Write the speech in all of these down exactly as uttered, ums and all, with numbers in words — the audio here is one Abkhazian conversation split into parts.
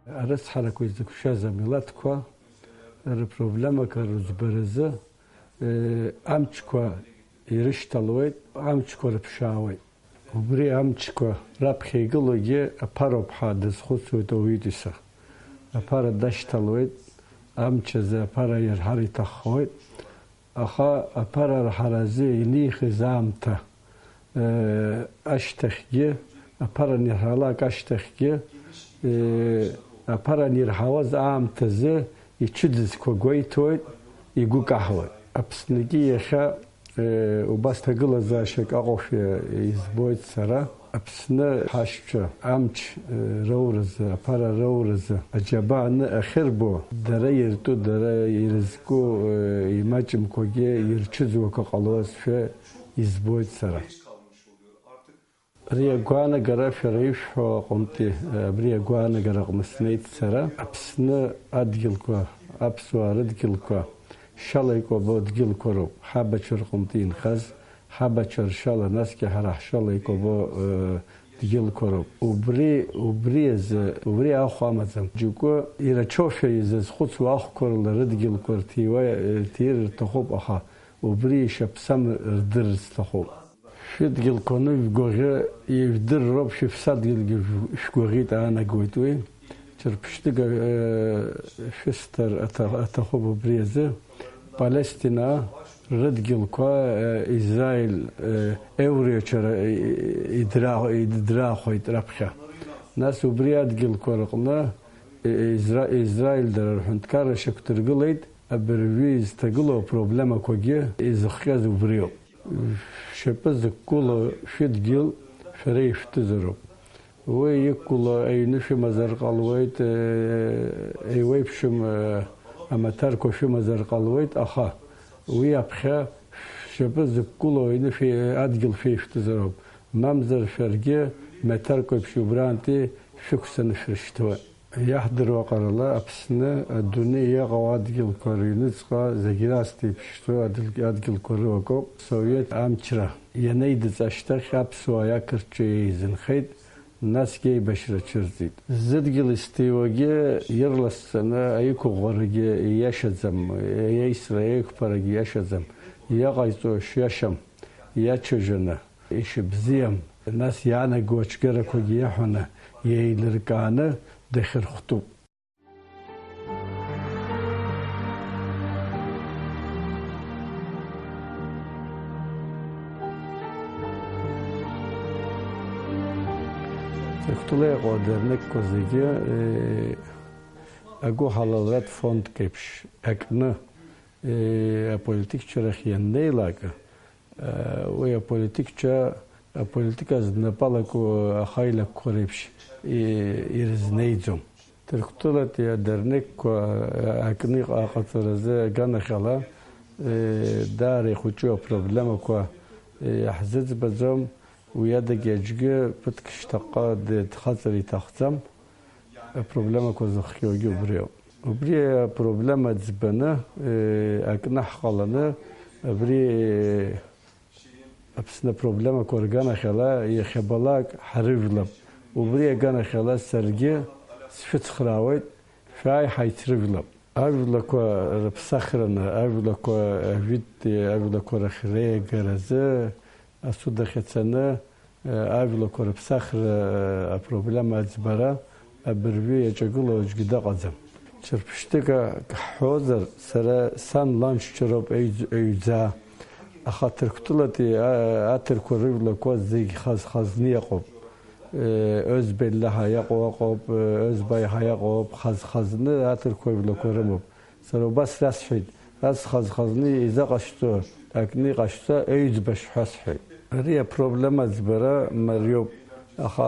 Арыцҳарақәа изықәшәаз амилаҭқәа рыпроблемақәа рыӡбаразы, э, амчқәа ирышьҭалоит, амчқәа рыԥшаауеит. Убри амчқәа раԥхьа игылогьы аԥароуп ҳәа дазхәыцуеит ауаҩытәыҩса. Аԥара дашьҭалоит, амч азы аԥара ирҳар иҭаххоит. Аха аԥара арҳаразы инихыз аамҭа, э, ашьҭахьгьы, аԥара анирҳалак ашьҭахьгьы, э, аԥара анирҳауаз аамҭазы ицәыӡызқәа гәеиҭоит, игәы каҳауеит. Аԥсныгьы иахьа, э, убас ҭагылазаашьак аҟоушәа избоит сара. Аԥсны ҳашьцәа амч, э, роуразы, аԥара роуразы аџьабаа аны ахьырбо, дара иртәу, дара ирызку, э, имаҷымкәагьы ирцәыӡуа акы ҟалозшәа избоит сара. Ари агәаанагара шәара ишәҳәо аҟынтәи, э, абри агәаанагара аҟны снеит сара. Аԥсны адгьылқәа, аԥсуаа рыдгьылқәа, шьала икәабо дгьылқәа роуп. Ҳабацәа рҟынтәи инхаз, ҳабацәа ршьала, насгьы ҳара ҳшьала икәабо, э, дгьылқәа роуп. Убри, убри азы, убри ахә амаӡам. Џьоукы ирацәоушәа изызхәыцуа ахәқәа рыла рыдгьылқәа рҭиуа, рҭир рҭахуп, аха убри ишьаԥсам рдырырц сҭахуп. Шәыдгьылқәа анышәгәаӷьы, ижәдырроуп, шәыԥсадгьылгьы шәгәаӷьит, аанагоит уи. Ҽырԥшьҭыга, э, шәысҭар аҭа-, аҭахуп убри азы. Палестина рыдгьылқәа, э, Израиль, э, еурҩаҽара, э, идра-, идраахоит раԥхьа. Нас убри адгьылқәа рҟны, э, Изра-, Израиль дара рҳәынҭқарра шьақәдыргылеит, абыржәы изҭагылоу апроблемақәагьы изыхҟьаз убриоуп. Шәшьапы зықәгылоу шәыдгьыл шәара ишәтәызароуп. Уи иқәгылоу аҩны шәымазар ҟалуеит, э, еиуеиԥшым, э, амаҭарқәа шәымазар ҟалуеит, аха уи аԥхьа шәшьапы зықәгылоу аҩны шәи-, адгьыл шәеишәтәызароуп. Мамзар шәаргьы маҭарқәеиԥш убрантәи шәықәсаны шәрышьҭуеит. Иаҳдыруа ҟарала, Аԥсны адунеи иаҟоу адгьылқәа рыҩныҵҟа зегь раасҭа иԥшӡоу адгь-, адгьылқәа рыла акоуп. Совет амчра ианеидыҵ ашьҭахь аԥсуааи ақырҭцәеи еизынхеит, насгьы еибашьра цәырҵит. Зыдгьыл изҭиуагьы ирласӡаны аиқәыӷәӷәарагьы ииашаӡам, аиаисра аиқәԥарагьы ииашаӡам, иаҟаиҵо шиашам, иаччоу жьаны. Ишыбзиам, нас иаанаго ацәгьарақәагьы иаҳәаны, иеилыркааны дахьырхәтәуп. Ҭырқәтәыла иҟоу адернеққәа зегьы, э, агәыҳалалратә фондк еиԥш акны, э, аполитикцәарахь ианнеилак, Уи аполитикцәа, аполитика знапы алаку ахаилакқәа реиԥш и-, ирызнеиӡом. Ҭырқәтәылатәи адернеққәа акны иҟ-, аҟаҵаразы аганахьала, э, даара ихәыҷу апроблемақәа, э, иаҳзыӡбаӡом, уи адагьы аӡәгьы ԥыҭк шьҭахьҟа д-, дхаҵар иҭахӡам. Апроблемақәа зыхҟьогьы убриоуп. Убри апроблема ӡбаны, э, акнаҳ ҟаланы, абри, э, Аԥсны апроблемақәа рганахьала иахьабалак ҳарыжәлап. Убри аганахьала саргьы сшәыцхраауеит, шәааи ҳаицрыжәлап. Ажәлақәа рыԥсахраны, ажәлақәа ажәытәтәи ажәлақәа рахь реигаразы асуд ахь ицаны, Ажәлақәа рыԥсахра апроблема аӡбара абыржәы иаҿагылоу аӡәгьы дыҟаӡам. Ҽырԥшьҭыга ҳҳәозар, сара сан ланшьцәа роуп еиз-, еиҩӡа. Аха Ҭырқәтәылатәи, а-, аҭырқәа рыжәлақәа зегь хаз-хазны иҟоуп. Ӧзбель лаҳа иаҟоу ыҟоуп, Ӧзбаи ҳәа иҟоуп, хаз-хазны аҭырқәа жәлақәа рымоуп. Сара убас расҳәеит, ас хаз-хазны изаҟашәҵо акны иҟашәҵа, еиӡбашь ҳәа сҳәеит. Ари апроблема аӡбара мариоуп, аха,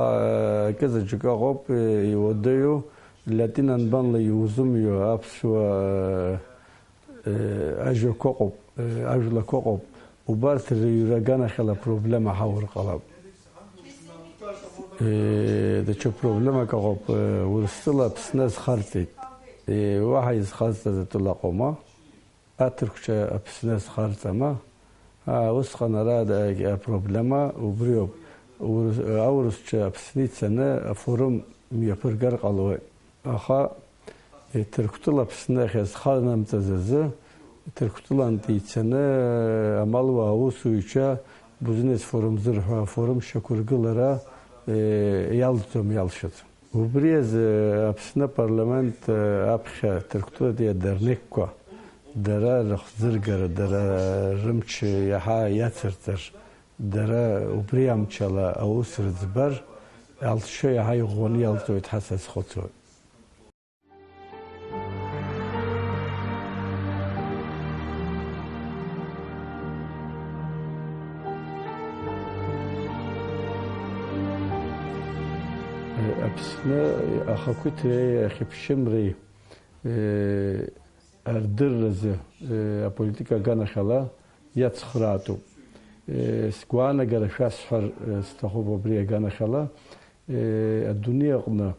э, акызаҵәык ыҟоуп, э, иуадаҩу, латин анбанла иузымҩуа аԥсуа, э, ажәақәа ыҟоуп, э, ажәлақәа ыҟоуп. Убарҭ рыҩра аганахьала апроблема ҳаур ҟалап. Э, даҽа проблемак ыҟоуп, э, Урыстәыла Аԥсны азхарҵеит. Э, уаҳа изхазҵаз атәыла ыҟоума? Аҭырқәцәа Аԥсны азхарҵама? Аа, усҟан ара да-, апроблема убриоуп. Урыс-, аурысцәа Аԥсны ицаны афорум мҩаԥыргар ҟалоит. Аха, е, Ҭырқәтәыла Аԥсны ахь азханамҵаз азы, Ҭырқәтәылантәи ицаны, е, амалуаа аусзуҩцәа бизнес форум зырҳәо афорум шьақәыргылара, е, иалҵӡом, иалшаӡом. Убри азы Аԥсны апарламент, е, аԥхьа Ҭырқәтәылатәи адернеқьқәа дара рыхӡыргара, дара рымч иаҳа иацырҵар, дара убри амчала аус рыӡбар, алҵшәа иаҳа иӷәӷәаны иалҵуеит ҳәа сазхәыцуеит. Аԥсны ахақәиҭреи ахьыԥшымреи, э, ардырразы, э, аполитика аганахьала иацхраатәуп. Э, сгәаанагара шәасҳәар, э, сҭахуп абри аганахьала. Э, адунеи аҟны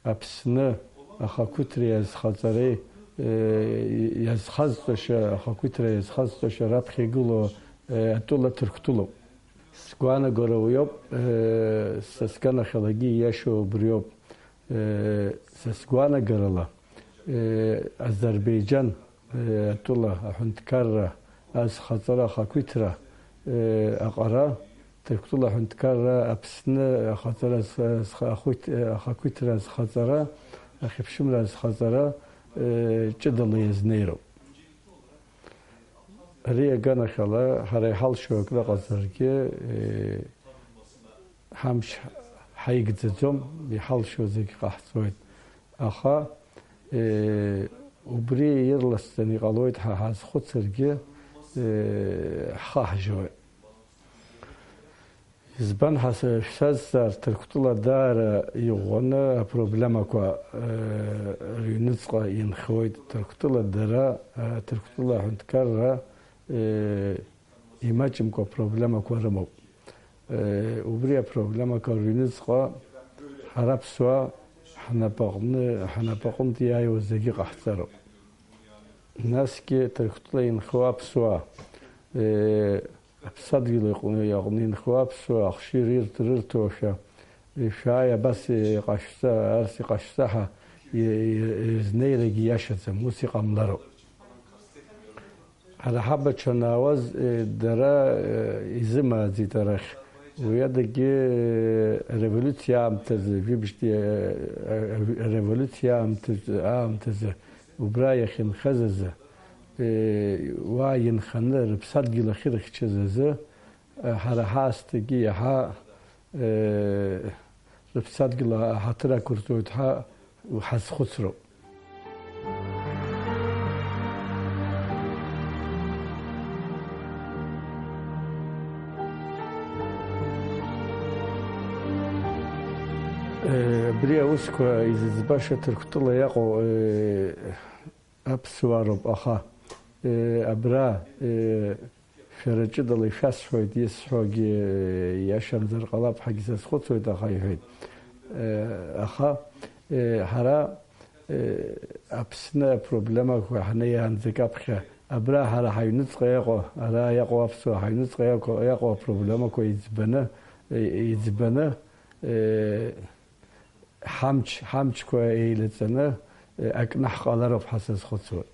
Аԥсны ахақәиҭра иазхаҵареи, э, иазхазҵаша, ахақәиҭра иазхазҵаша раԥхьа игылоу, э, атәыла Ҭырқәтәылоуп. Сгәаанагара уиоуп, э, са сганахьалагьы ииашоу убриоуп. Э, са сгәаанагарала, э, Азербеиџьан, э, атәыла аҳәынҭқарра азхаҵара ахақәиҭра, э, аҟара, Ҭырқәтәыла аҳәынҭқарра Аԥсны ахаҵара з-, зха-, ахәит-, э, ахақәиҭра азхаҵара ахьыԥшымра азхаҵара, э, ҷыдала иазнеироуп. Ари аганахьала, ҳара иҳалшо акрыҟазаргьы, э, ҳамч ҳаигӡаӡом, иҳалшо зегь ҟаҳҵоит. Аха, э, убри ирласӡаны иҟалоит ҳәа ҳазхәыцыргьы, э, ҳхы ҳжьоит. Избан ҳәа шәсазҵаар, Ҭырқәтәыла даара иӷәӷәаны апроблемақәа, э, рыҩныҵҟа инхоит. Ҭырқәтәыла дара, э, Ҭырқәтәыла аҳәынҭқарра, э, имаҷымкәа апроблемақәа рымоуп. Э, убри апроблемақәа рыҩныҵҟа ҳара аԥсуаа ҳнапаҟны, ҳнапаҟынтә иааиуа зегьы ҟаҳҵароуп. Насгьы Ҭырқәтәыла инхо аԥсуаа, э, Аԥсадгьыл иҟны, иаҟны инхо аԥсуаа ахшыҩ рырҭ-, рырҭошәа, ишәааи, абас иҟашәҵа, арс иҟашәҵа ҳәа и-, и-, изнеирагьы иашаӡам, ус иҟамлароуп. Ҳара ҳабацәа анаауаз, э, дара, э, изымааӡеит арахь. Уи адагьы, э, ареволиуциа аамҭазы, жәибжьтәи, э, э, ареволиуциа аамҭазы, аамҭазы убра иахьынхаз азы, Уа инханы рыԥсадгьыл ахьырыхьчаз азы, ҳара ҳаасҭагьы иаҳа, рыԥсадгьыл аҳаҭыр ақәырҵоит ҳәа ҳазхәыцроуп. Абри аусқәа изыӡбаша Ҭырқәтәыла иаҟоу, Аԥсуаа роуп, аха, э, абра, э, шәара ҷыдала ишәасҳәоит, исҳәогьы, э, иашамзар ҟалап ҳәагьы сазхәыцуеит, аха иҳәеит. Э, аха, э, ҳара, э, Аԥсны апроблемақәа ҳнеиаанӡак аԥхьа, абра ҳара ҳаҩныҵҟа иҟоу, ара иҟоу аԥсуаа ҳаҩныҵҟа иҟоу, иҟоу апроблемақәа иӡбаны, э, иӡбаны, э, Ҳамч, ҳамчқәа еилаҵаны, акнаҳҟалароуп ҳәа сазхәыцуеит.